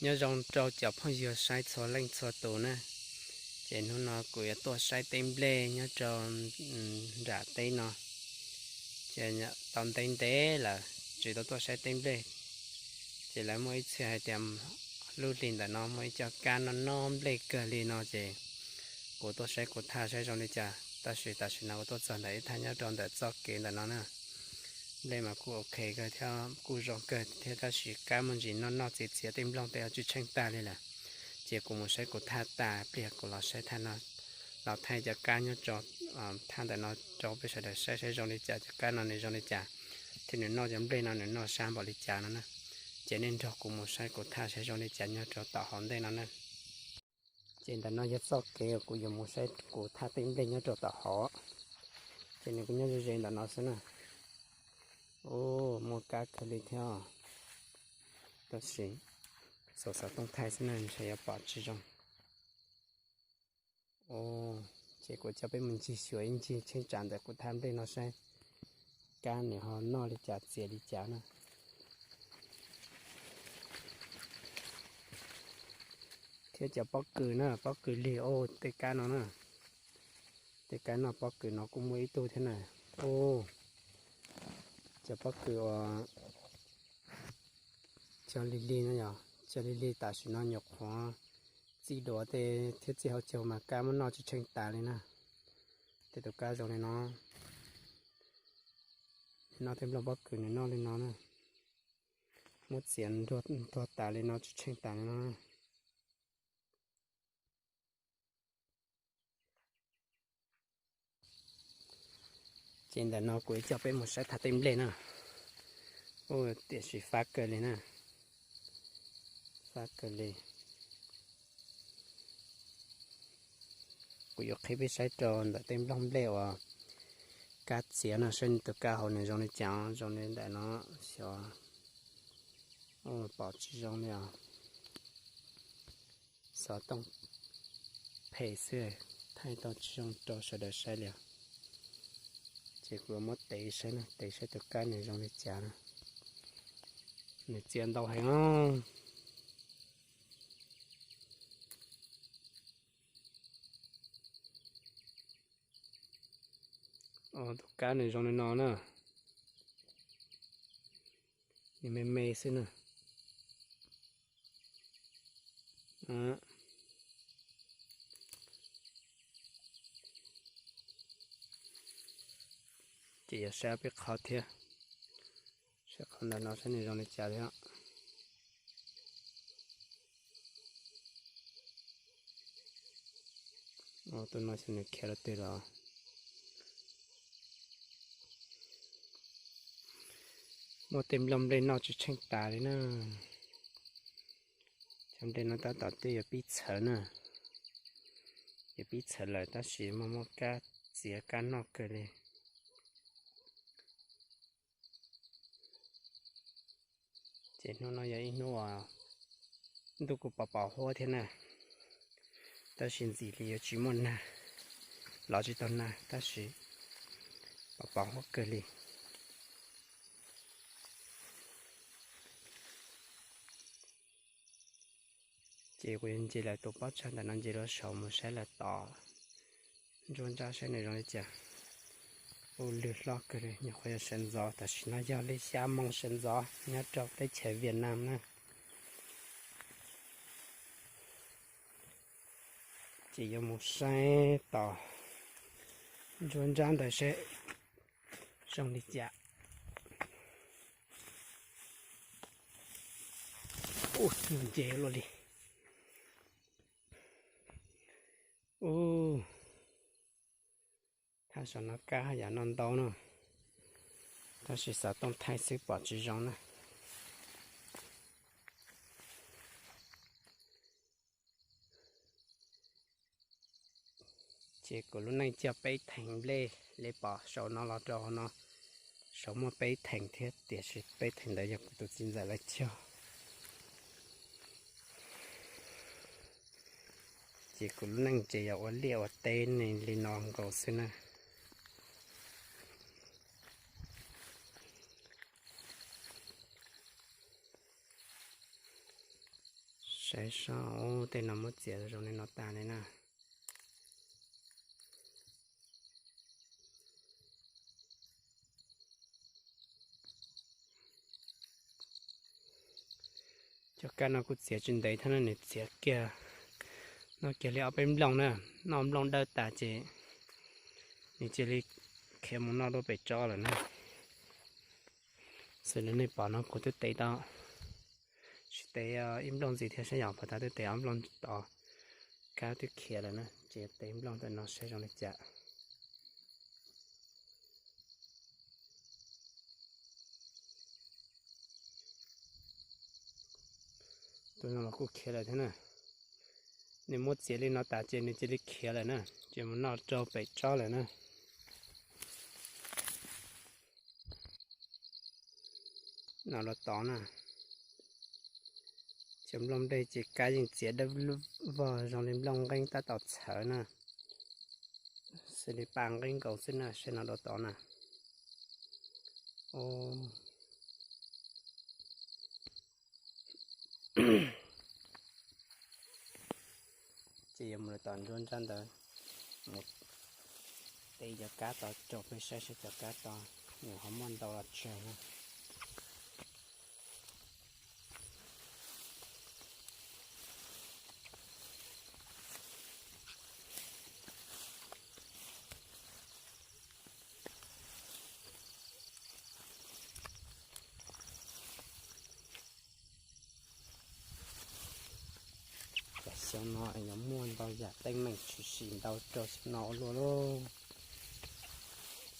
Nyob zoo rau cov phooj ywg saib txhua leej txhua tus na. Ces hnub no kuv yuav tuaj saib teb nplej nyob rau nram teb no. Ces tau ntev ntev lawm tsis tau tuaj saib teb nplej. Ces lawv muaj ib txhia hais tias lub hli ntawm no muaj ib co kab noj noj nplej kawg li no ces kuv tuaj saib kuv thaj saib zoo li cas. Tab sis tam sim no kuv tuaj txog ntawm ib thaj nyob rau ntawm txoj kev ntawm no na. Nplej mas kuj ok kawg thiab kuj zoo kawg thiab tab sis kab muaj ntsis noj noj txiav txiav tej nplooj tej tsis tsheej tag li lawm. Ces kuv mus saib kuv thaj tas pliag kuv los saib thaj no, los thaij cov kab nyob rau thaj ntawm no rau peb sawv daws saib saib zoo li cas, cov kab no nws zoo li cas thiab nws noj cov nplej no nws noj sab npaum li cas no na. Ces nej nrog kuv mus saib kuv thaj saib zoo li cas nyob rau tom hauv ntej no na. Ces ntawm no yog txoj kev kuv yuav mus saib kuv thaj teb nplej nyob rau tom hauv. Ces nws kuj nyob ze ze ntawm no xwb na. Ub, muaj kab kawg li thiab. Tab sis xav xov tooj thaij xwb na ntshe yuav pom tsis zoo. Ces kuv coj peb mus ncig xyuas ib ncig cheeb tsam ntawm kuv thaj nplej no saib kab nws ho noj li cas txiav li cas na. Thiab cov pob kws na, pob kws lig, ub, tej kab no na. Tej kab noj pob kws no kuj muaj ib tug thiab na. Ub, cov pob kws uas cog lig lig no yog cog lig lig tam sim no nyuam qhuav txij duav tej thiab txij hauv caug mas kab muab noj tsis tsheej tas li na. Tej tus kab zoo li no, noj tej nplooj pob kws nws noj li no na. Muab txiav ntuag tas li no tsis tsheej tas li no. Ces ntawm no kuv yuav coj peb mus saib thaj teb nplej na. Ub, tiam sis fab kawg li na. Fab kawg li. Kuv yuav qhib peb saib rau ntawm tej nplooj nplej uas kab txiav no saib tus kab hauv nws zoo li cas, zoo li ntawm no xyov. Ub, pom tsis zoo li os. Xov tooj phem xwb, thaij tau tsis zoo rau sawv daws saib li os. Ces kuv muab tev saib na, tev saib tus kab nws zoo li cas na. Nws txiav ntau heev os. Tus kab nws zoo li no na. Nws me me xwb na. Ces yuav saib peb qhov thiab. Saib qhov ntawm no saib nws zoo li cas thiab. Tus no xyov nws khiav rau twg lawm. Muaj tej nplooj nplej noj tsis tsheej tas li na. Cov nplej no tab tom twb yuav pib txhawv na. Yuav pib txhawv lawm tab sis muaj muaj kab txiav kab noj kawg li. Ces hnub no yog ib hnub uas ntuj kuj pos pos huab thiab na, tab sis ntxim li yuav tsis muaj nag, los tsis tau nag tab sis pos pos huab kawg li. Ces kuv yuav nce lawm tus pob tsag ntawm no nce rau saud mus saib lawm tom nruab nrab saib nws zoo li cas. Ub, lwg hlob kawg li, nyuam qhuav yog sawv ntxov, tam sim no yog li xya moo sawv ntxov nyob rau teb chaws Vietnam na. Ces yuav mus saib tom nruab nrab ntawd seb zoo li cas. Ub, nce luaj li. Ub, thaj saum no kab haj yam noj ntau na, tab sis xov tooj thaij xwb pom tsis zoo na. Ces kuv lub neej cog peb theem nplej li pom saum no los rau hauv no, saum muaj peb theem thiab tiam sis peb theem ntawd yog kuv tus txiv ntxawm lawv cog. Ces kuv lub neej ces yog ua liaj ua teb li no nkaus xwb na. Saib, tej no muab txiav zoo li no tas li na. Cov kab no kuj txiav tsis ntev thiab na, nws txiav kiag, noj kiag li ob peb nplooj na, noj nplooj dawb tas ces nws cia li khiav mus noj dua pem tsob lawm na. Xws li nej pom no kuv twb tev tau, tsis tev ib nplooj ntxiv thiab saib yom, puas tas twb tev ob nplooj tod, kab twb khiav lawm na, ces tev nplooj ntawm no saib zoo li cas. Tus no los kuj khiav lawm thiab na. Nws muab txiav li no tas ces nws cia li khiav lawm na, ces mus noj rau pem tsob lawm na. No los tod na, cov nplooj nplej ces kab yeej txiav dawb vog zoo li nplooj nqeeb tab tom txhawv na, xws li pa nqeeb nkaus xwb na, saib no dua tod na. Ces yuav mus rau tom nruab nrab ntawd, mus tev cov kab tod rau peb saib seb cov kab tod nws ho muaj ntau los tsawg na. Cov xyoo no yuav muaj ntau yam teeb meem tshwm sim ntau rau xyoo no ua luaj lauj.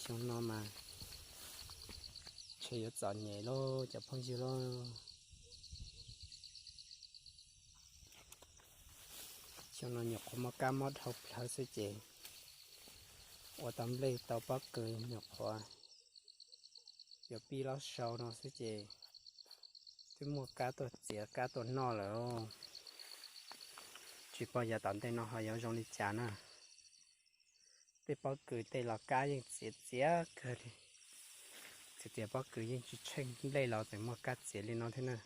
Xyoo no mas ntshe yuav txom nyem lauj cov phooj ywg lauj. Xyoo no nyuam qhuav muaj kab mob dhau plaws xwb ces ua tau nplej tau pob kws nyuam qhuav yuav pib los xyoo no xwb ces twb muaj kab tuaj txiav kab tuaj noj lawm. Tsis paub yav tom ntej no ho yuav zoo li cas na. Tej pob kws tej los kab yeej txiav txiav kawg li, txiav txiav pob kws yeej tsis tsheej nplej los tseem muaj kab txiav li no thiab na.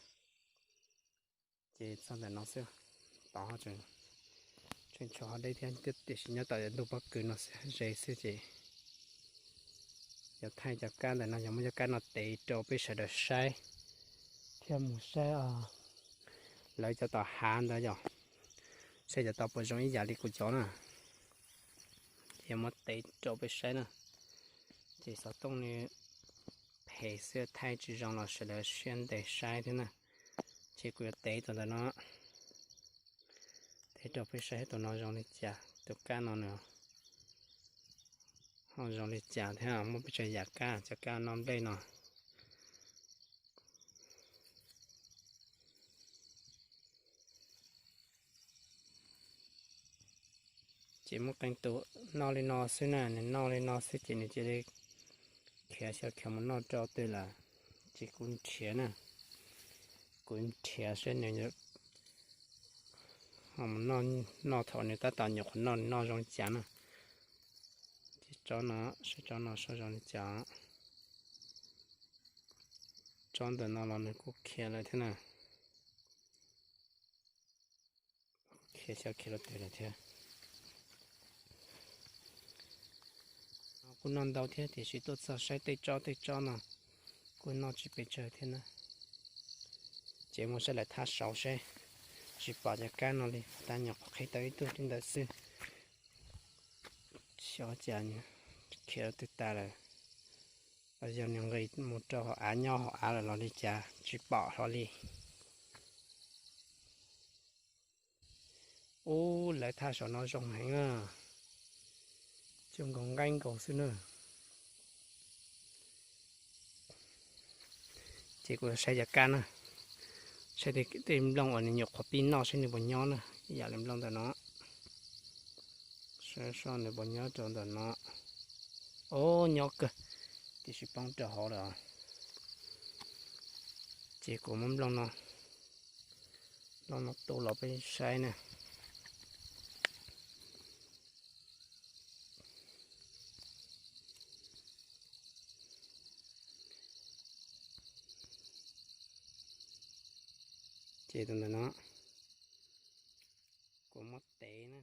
Ces txog ntawm no xwb, tod tseem tshuav ho deb thiab tiam sis nyob tom ntug pob kws no xwb, ze xwb ces yuav thaij cov kab ntawm no, yog muab cov kab no tev rau peb sawv daws saib thiab mus saib lawv cov tom hav ntawd yom, saib cov tod puas zoo ib yam li kuv cov na. Ces yuav muab tev rau peb saib na. Ces xov tooj nws phem xwb thaij tsis zoo los sawv daws siab ntev saib thiab na. Ces kuv yuav tev tus ntawm no, tev rau peb saib tus no zoo li cas, tus kab no nws ho zoo li cas thiab muaj pes tsawg yam kab, cov kab noj nplej no. Ces muaj qee tus noj li no xwb na, nws noj li no xwb ces nws cia li khiav xyov khiav mus noj rau twg lawm. Ces kuv nrhiav na, kuv nrhiav saib nws ho mus noj, noj thaum nws tab tom nyuam qhuav noj, nws noj zoo li cas na. Ces tsob no, saib tsob no saib zoo li cas. Tsob ntawm no los nws kuj khiav lawm thiab na. Khiav xyov khiav rau twg lawm thiab. Kuj noj ntau thiab tiam sis tuaj txog saib tej tsob tej tsob no kuj noj tsis pes tsawg thiab na. Ces mus saib lawv thaj saud seb, tsis pom cov kab no li, tab nyuam qhuav qhib tau ib tug li ntawd xwb. Xyov cas khiav twg tas lawm, los yog nws nqis mus rau hauv av nyob hauv av lawm los li cas tsis pom hlo li. Ub, lawv thaj saum no zoo heev na, coob nkaus nqeeb nkaus xwb na. Ces kuv saib cov kab na, saib tej nplooj uas nws nyuam qhuav pib noj saib nws puas nyob na, ib yam li nplooj ntawm no. Saib seb nws puas nyob rau ntawm no. Ub, nyob kawg, tiam sis poob rau hauv lawm. Ces kuv muab nplooj no, nplooj no tu los peb saib na. Ces tus ntawm no, Puas muaj tev na?